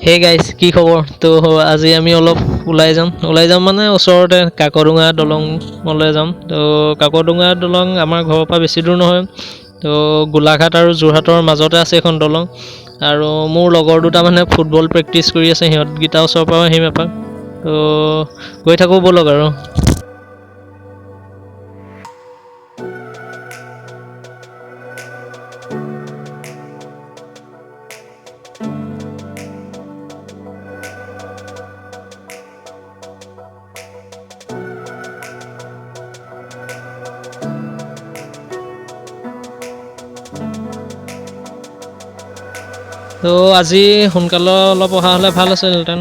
Hey guys, কি খবৰ? তো আজি আমি অলপ ওলাই যাম। ওলাই যাম মানে ওচৰতে কাকডোঙা দলঙলৈ যাম। তো কাকডোঙা দলং আমাৰ ঘৰৰ পৰা বেছি দূৰ নহয়। তো গোলাঘাট আৰু যোৰহাটৰ মাজতে আছে এইখন দলং। আৰু মোৰ লগৰ দুটা মানে ফুটবল প্ৰেক্টিচ কৰি আছে, সিহঁতকেইটা ওচৰৰ পৰাও আহিম এপাক। তো গৈ থাকোঁ ব'লক আৰু। তো আজি সোনকালে অলপ অহা হ'লে ভাল আছিলহেঁতেন,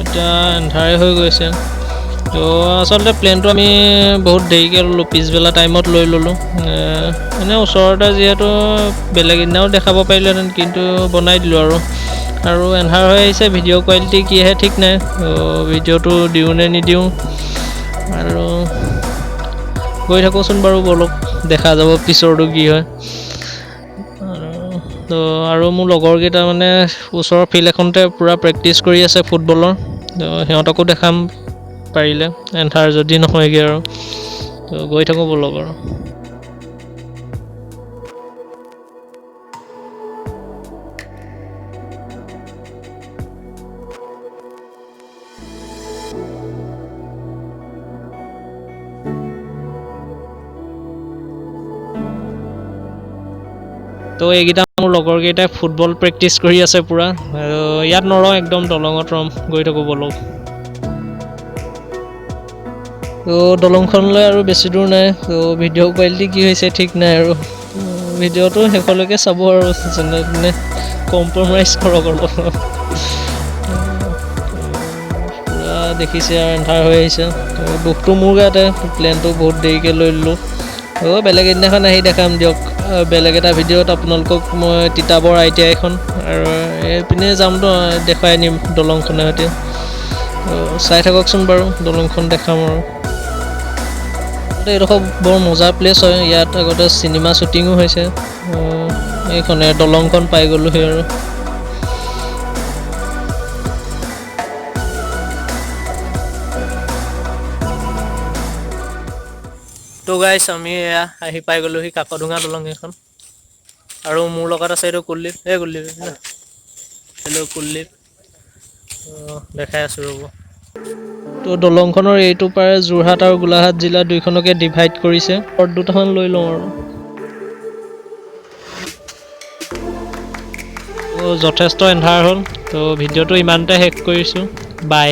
এতিয়া এন্ধাৰে হৈ গৈছে। তো আচলতে প্লেনটো আমি বহুত দেৰিকৈ ল'লোঁ, পিছবেলা টাইমত লৈ ল'লোঁ। এনেই ওচৰতে যিহেতু বেলেগ দিনাও দেখাব পাৰিলোহেঁতেন, কিন্তু বনাই দিলোঁ আৰু। আৰু এন্ধাৰ হৈ আহিছে, ভিডিঅ' কোৱালিটি কি আহে ঠিক নাই, ভিডিঅ'টো দিওঁ নে নিদিওঁ। আৰু গৈ থাকোঁচোন বাৰু, ব'লক, দেখা যাব পিছৰটো কি হয়। তো আৰু মোৰ লগৰকেইটা মানে ওচৰৰ ফিল্ড এখনতে পূৰা প্ৰেক্টিচ কৰি আছে ফুটবলৰ, তো সিহঁতকো দেখাম পাৰিলে, এন্ধাৰ যদি নহয়গৈ আৰু। তো গৈ থাকোঁ ব'লক আৰু। তো এইকেইটা মোৰ লগৰকেইটাই ফুটবল প্ৰেক্টিচ কৰি আছে পূৰা। আৰু ইয়াত নৰওঁ, একদম দলঙত ৰম, গৈ থাকোঁ ব'লক। তো দলংখনলৈ আৰু বেছি দূৰ নাই। তো ভিডিঅ' কোৱালিটি কি হৈছে ঠিক নাই আৰু, ভিডিঅ'টো শেষলৈকে চাব আৰু, যেনে তেনে কম্প্ৰমাইজ কৰক অলপ। পূৰা দেখিছে আৰু এন্ধাৰ হৈ আহিছে। তো দুখটো মোৰ গাতে, প্লেনটো বহুত দেৰিকৈ লৈ ল'লোঁ। বেলেগ এদিনাখন আহি দেখাম দিয়ক, বেলেগ এটা ভিডিঅ'ত আপোনালোকক মই তিতাবৰ I T আইখন আৰু এইপিনে যামতো, দেখুৱাই আনিম দলংখনৰ সৈতে। চাই থাককচোন বাৰু, দলংখন দেখাম আৰু। এইডোখৰ বৰ মজা প্লেচ হয়, ইয়াত আগতে চিনেমা শ্বুটিঙো হৈছে। এইখনে দলংখন পাই গ'লোহি আৰু। তো গাইছ, আমি এয়া আহি পাই গ'লোহি কাকডোঙা দলং এইখন। আৰু মোৰ লগত আছে এইটো কুলদীপ। এই কুলদীপ, হেল্ল' কুলদীপ, দেখাই আছোঁ ৰ'ব। তো দলংখনৰ এইটো পাৰে যোৰহাট আৰু গোলাঘাট জিলা দুইখনকে ডিভাইড কৰিছে। দুটামান লৈ লওঁ আৰু। তো যথেষ্ট এন্ধাৰ হ'ল, তো ভিডিঅ'টো ইমানতে শেষ কৰিছোঁ। বাই।